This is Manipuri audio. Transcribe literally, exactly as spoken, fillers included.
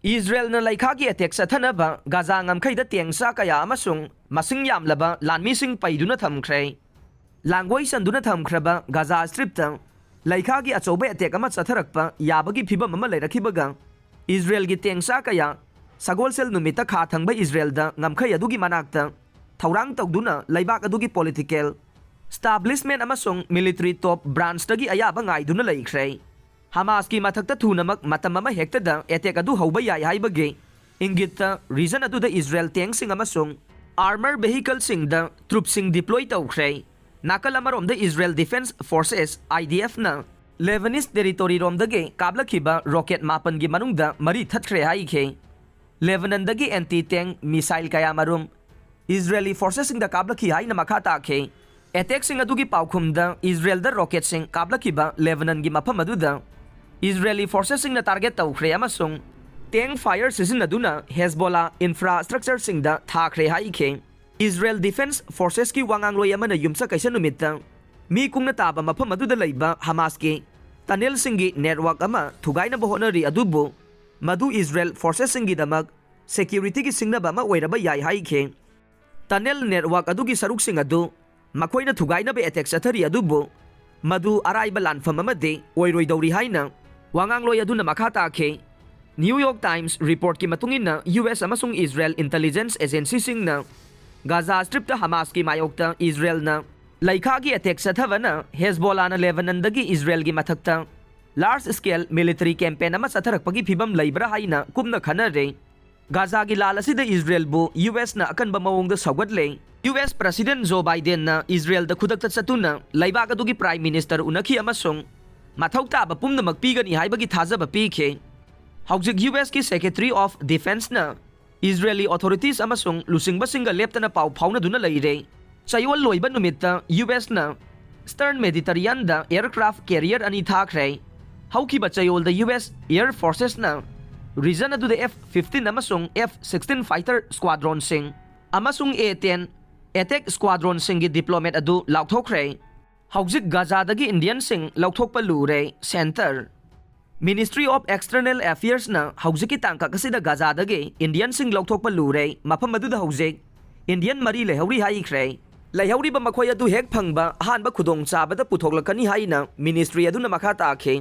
ꯏꯖꯔꯦꯜꯅ ꯂꯩꯈꯥꯒꯤ ꯑꯦꯇꯦꯛ ꯆꯠꯊꯅꯕ ꯒꯥꯖꯥ ꯉꯝꯈꯩꯗ ꯇꯦꯡ ꯆꯥ ꯀꯌꯥ ꯑꯃꯁꯨꯡ ꯃꯁꯤꯡ ꯌꯥꯝꯂꯕ ꯂꯥꯟꯃꯤꯁꯤꯡ ꯄꯩꯗꯨꯅ ꯊꯝꯈ꯭ꯔꯦ꯫ ꯂꯥꯡꯒꯣꯏ ꯆꯟꯗꯨꯅ ꯊꯝꯈ꯭ꯔꯕ ꯒꯥꯖꯥ ꯁ꯭ꯇ꯭ꯔꯤꯞꯇ ꯂꯩꯈꯥꯒꯤ ꯑꯆꯧꯕ ꯑꯦꯇꯦꯛ ꯑꯃ ꯆꯠꯊꯔꯛꯄ ꯌꯥꯕꯒꯤ ꯐꯤꯚꯝ ꯑꯃ ꯂꯩꯔꯛꯈꯤꯕꯒ, ꯏꯖꯔꯦꯜꯒꯤ ꯇꯦꯡ ꯆꯥ ꯀꯌꯥ ꯁꯒꯣꯜꯁꯦꯜ ꯅꯨꯃꯤꯠꯇ ꯈꯥ ꯊꯪꯕ ꯏꯖꯔꯦꯜꯗ ꯉꯝꯈꯩ ꯑꯗꯨꯒꯤ ꯃꯅꯥꯛꯇ ꯊꯧꯔꯥꯡ ꯇꯧꯗꯨꯅ ꯂꯩꯕꯥꯛ ꯑꯗꯨꯒꯤ ꯄꯣꯂꯤꯇꯤꯀꯦꯜ ꯁ꯭ꯇꯥꯕ꯭ꯂꯤꯁꯃꯦꯟ ꯑꯃꯁꯨꯡ ꯃꯤꯂꯤꯇꯔꯤ ꯇꯣꯞ ꯕ꯭ꯔꯥꯟꯁꯇꯒꯤ ꯑꯌꯥꯕ ꯉꯥꯏꯗꯨꯅ ꯂꯩꯈ꯭ꯔꯦ꯫ ꯍꯃꯥꯁꯀꯤ ꯃꯊꯛꯇ ꯊꯨꯅꯃꯛ ꯃꯇꯝ ꯑꯃ ꯍꯦꯛꯇꯗ ꯑꯦꯇꯦꯛ ꯑꯗꯨ ꯍꯧꯕ ꯌꯥꯏ ꯍꯥꯏꯕꯒꯤ ꯏꯪꯒꯤꯠꯇ ꯔꯤꯖꯟ ꯑꯗꯨꯗ ꯏꯖꯔꯦꯜ ꯇꯦꯡꯁꯤꯡ ꯑꯃꯁꯨꯡ ꯑꯥꯔꯃꯔ ꯚꯦꯍꯤꯀꯜꯁꯤꯡꯗ ꯇ꯭ꯔꯨꯞꯁꯤꯡ ꯗꯤꯄ꯭ꯂꯣꯏ ꯇꯧꯈ꯭ꯔꯦ꯫ ꯅꯥꯀꯜ ꯑꯃꯔꯣꯝꯗ ꯏꯖꯔꯦꯜ ꯗꯤꯐꯦꯟꯁ ꯐꯣꯔꯁꯦꯁ, IDF, ꯅ ꯂꯦꯕꯅꯤꯁ ꯇꯦꯔꯤꯇꯣꯔꯤꯔꯣꯝꯗꯒꯤ ꯀꯥꯞꯂꯛꯈꯤꯕ ꯔꯣꯀꯦꯠ ꯃꯥꯄꯟꯒꯤ ꯃꯅꯨꯡꯗ ꯃꯔꯤ ꯊꯠꯈ꯭ꯔꯦ ꯍꯥꯏꯈꯤ꯫ ꯂꯦꯕꯅꯟꯗꯒꯤ ꯑꯦꯟꯇꯤ ꯇꯦꯡ ꯃꯤꯁꯥꯏꯜ ꯀꯌꯥꯃꯔꯨꯝ ꯏꯖꯔꯦꯂꯤ ꯐꯣꯔꯁꯦꯁꯁꯤꯡꯗ ꯀꯥꯞꯂꯛꯈꯤ ꯍꯥꯏꯅ ꯃꯈꯥ ꯇꯥꯈꯤ꯫ ꯑꯦꯇꯦꯛꯁꯤꯡ ꯑꯗꯨꯒꯤ ꯄꯥꯎꯈꯨꯝꯗ ꯏꯖꯔꯦꯜꯗ ꯔꯣꯀꯦꯠꯁꯤꯡ ꯀꯥꯞꯂꯛꯈꯤꯕ ꯂꯦꯕꯅꯟꯒꯤ ꯃꯐꯝ ꯑꯗꯨꯗ ꯏꯖꯔꯦꯂꯤ ꯐꯣꯔꯁꯦꯁꯁꯤꯡꯅ ꯇꯥꯔꯒꯦꯠ ꯇꯧꯈ꯭ꯔꯦ ꯑꯃꯁꯨꯡ ꯇꯦꯡ ꯐꯥꯌꯔ ꯁꯤꯖꯤꯟꯅꯗꯨꯅ ꯍꯦꯖꯕꯣꯂꯥ ꯏꯟꯐ꯭ꯔꯥꯁ꯭ꯇ꯭ꯔꯛꯆꯔꯁꯤꯡꯗ ꯊꯥꯈ꯭ꯔꯦ ꯍꯥꯏꯈꯤ꯫ ꯏꯖꯔꯦꯜ ꯗꯤꯐꯦꯟꯁ ꯐꯣꯔꯁꯦꯁꯀꯤ ꯋꯥꯉꯥꯡꯂꯣꯏ ꯑꯃꯅ ꯌꯨꯝꯁꯀꯩꯁ ꯅꯨꯃꯤꯠꯇ ꯃꯤ ꯀꯨꯡꯅ ꯇꯥꯕ ꯃꯐꯝ ꯑꯗꯨꯗ ꯂꯩꯕ ꯍꯃꯥꯁꯀꯤ ꯇꯅꯦꯜꯁꯤꯡꯒꯤ ꯅꯦꯠꯋꯥꯔꯛ ꯑꯃ ꯊꯨꯒꯥꯏꯅꯕ ꯍꯣꯠꯅꯔꯤ, ꯑꯗꯨꯕꯨ ꯃꯗꯨ ꯏꯖꯔꯦꯜ ꯐꯣꯔꯁꯦꯁꯁꯤꯡꯒꯤꯗꯃꯛ ꯁꯦꯀ꯭ꯌꯨꯔꯤꯇꯤꯒꯤ ꯁꯤꯡꯅꯕ ꯑꯃ ꯑꯣꯏꯔꯕ ꯌꯥꯏ ꯍꯥꯏꯈꯤ꯫ ꯇꯅꯦꯜ ꯅꯦꯠꯋꯥꯔꯛ ꯑꯗꯨꯒꯤ ꯁꯔꯨꯛꯁꯤꯡ ꯑꯗꯨ ꯃꯈꯣꯏꯅ ꯊꯨꯒꯥꯏꯅꯕ ꯑꯦꯇꯦꯛ ꯆꯠꯊꯔꯤ, ꯑꯗꯨꯕꯨ ꯃꯗꯨ ꯑꯔꯥꯏꯕ ꯂꯥꯟꯐꯝ ꯑꯃꯗꯤ ꯑꯣꯏꯔꯣꯏꯗꯧꯔꯤ ꯍꯥꯏꯅ ꯋꯥꯉꯥꯡꯂꯣꯏ ꯑꯗꯨꯅ ꯃꯈꯥ ꯇꯥꯈꯤ꯫ ꯅ꯭ꯌꯨ ꯌꯣꯔꯛ ꯇꯥꯏꯝꯁ ꯔꯤꯄꯣꯔꯠꯀꯤ ꯃꯇꯨꯡ ꯏꯟꯅ, ꯌꯨ ꯑꯦꯁ ꯑꯃꯁꯨꯡ ꯏꯖꯔꯦꯜ ꯏꯟꯇꯦꯂꯤꯖꯦꯟꯁ ꯑꯦꯖꯦꯟꯁꯤꯁꯤꯡꯅ ꯒꯥꯖꯥ ꯁ꯭ꯇ꯭ꯔꯤꯞꯇ ꯍꯃꯥꯁꯀꯤ ꯃꯥꯌꯣꯛꯇ ꯏꯖꯔꯦꯜꯅ ꯂꯩꯈꯥꯒꯤ ꯑꯦꯇꯦꯛ ꯆꯠꯊꯕꯅ ꯍꯦꯖꯕꯣꯂꯥꯅ ꯂꯦꯕꯅꯟꯗꯒꯤ ꯏꯖꯔꯦꯜꯒꯤ ꯃꯊꯛꯇ ꯂꯥꯔꯖ ꯁ꯭ꯀꯦꯜ ꯃꯤꯂꯤꯇꯔꯤ ꯀꯦꯝꯄꯦꯟ ꯑꯃ ꯆꯠꯊꯔꯛꯄꯒꯤ ꯐꯤꯚꯝ ꯂꯩꯕ꯭ꯔꯥ ꯍꯥꯏꯅ ꯀꯨꯞꯅ ꯈꯟꯅꯔꯦ꯫ ꯒꯥꯖꯥꯒꯤ ꯂꯥꯜ ꯑꯁꯤꯗ ꯏꯖꯔꯦꯜꯕꯨ ꯌꯨ ꯑꯦꯁꯅ ꯑꯀꯟꯕ ꯃꯑꯣꯡꯗ ꯁꯧꯒꯠꯂꯦ꯫ ꯌꯨ ꯑꯦꯁ ꯄ꯭ꯔꯁꯤꯗꯦꯟ ꯖꯣ ꯕꯥꯏꯗꯦꯟꯅ ꯏꯖꯔꯦꯜꯗ ꯈꯨꯗꯛꯇ ꯆꯠꯇꯨꯅ ꯂꯩꯕꯥꯛ ꯑꯗꯨꯒꯤ ꯄ꯭ꯔꯥꯏꯝ ꯃꯤꯅꯤꯁꯇꯔ ꯎꯅꯈꯤ ꯑꯃꯁꯨꯡ ꯃꯊꯧ ꯇꯥꯕ ꯄꯨꯝꯅꯃꯛ ꯄꯤꯒꯅꯤ ꯍꯥꯏꯕꯒꯤ ꯊꯥꯖꯕ ꯄꯤꯈꯤ꯫ ꯍꯧꯖꯤꯛ U ꯑꯦꯁꯀꯤ secretary of ꯗꯤꯐꯦꯟꯁꯅ Israeli authorities ꯑꯃꯁꯨꯡ ꯂꯨꯆꯤꯡꯕꯁꯤꯡꯒ ꯂꯦꯞꯇꯅ ꯄꯥꯎ ꯐꯥꯎꯅꯗꯨꯅ ꯂꯩꯔꯦ꯫ ꯆꯌꯣꯜ ꯂꯣꯏꯕ ꯅꯨꯃꯤꯠꯇ ꯌꯨ ꯑꯦꯁꯅ ꯏꯁꯇꯔꯟ ꯃꯦꯗꯤꯇꯔꯤꯌꯥꯟꯗ ꯑꯦꯌꯔꯀ꯭ꯔꯥꯐ ꯀꯦꯔꯤꯌꯔ ꯑꯅꯤ ꯊꯥꯈ꯭ꯔꯦ꯫ ꯍꯧꯈꯤꯕ ꯆꯌꯣꯜꯗ ꯌꯨ ꯑꯦꯁ ꯑꯦꯌꯔ ꯐꯣꯔꯁꯦꯁꯅ ꯔꯤꯖꯟ ꯑꯗꯨꯗ ꯑꯦꯐ ꯐꯤꯐꯇꯤꯟ ꯑꯃꯁꯨꯡ ꯑꯦꯐ ꯁꯤꯛꯁꯇꯤꯟ ꯐꯥꯏꯇꯔ ꯁ꯭ꯀ꯭ꯋꯥꯗ꯭ꯔꯣꯟꯁꯤꯡ ꯑꯃꯁꯨꯡ ꯑꯦ ꯇꯦꯟ ꯑꯦꯇꯦꯛ ꯁ꯭ꯀ꯭ꯋꯥꯗ꯭ꯔꯣꯟꯁꯤꯡꯒꯤ ꯗꯤꯄ꯭ꯂꯣꯏꯃꯦꯟ ꯑꯗꯨ ꯂꯥꯎꯊꯣꯛꯈ꯭ꯔꯦ꯫ ꯍꯧꯖꯤꯛ ꯒꯥꯖꯥꯗꯒꯤ ꯏꯟꯗꯤꯌꯟꯁꯤꯡ ꯂꯧꯊꯣꯛꯄ ꯂꯨꯔꯦ꯫ ꯁꯦꯟꯇꯔ꯫ Ministry of External Affairsꯅ ꯍꯧꯖꯤꯛꯀꯤ ꯇꯥꯡꯀꯛ ꯑꯁꯤꯗ ꯒꯥꯖꯥꯗꯒꯤ ꯏꯟꯗꯤꯌꯟꯁꯤꯡ ꯂꯧꯊꯣꯛꯄ ꯂꯨꯔꯦ, ꯃꯐꯝ ꯑꯗꯨꯗ ꯍꯧꯖꯤꯛ ꯏꯟꯗꯤꯌꯟ ꯃꯔꯤ ꯂꯩꯍꯧꯔꯤ ꯍꯥꯏꯈ꯭ꯔꯦ꯫ ꯂꯩꯍꯧꯔꯤꯕ ꯃꯈꯣꯏ ꯑꯗꯨ ꯍꯦꯛ ꯐꯪꯕ ꯑꯍꯥꯟꯕ ꯈꯨꯗꯣꯡꯆꯥꯕꯗ ꯄꯨꯊꯣꯛꯂꯛꯀꯅꯤ ꯍꯥꯏꯅ ꯃꯤꯅꯤꯁꯇ꯭ꯔꯤ ꯑꯗꯨꯅ ꯃꯈꯥ ꯇꯥꯈꯤ꯫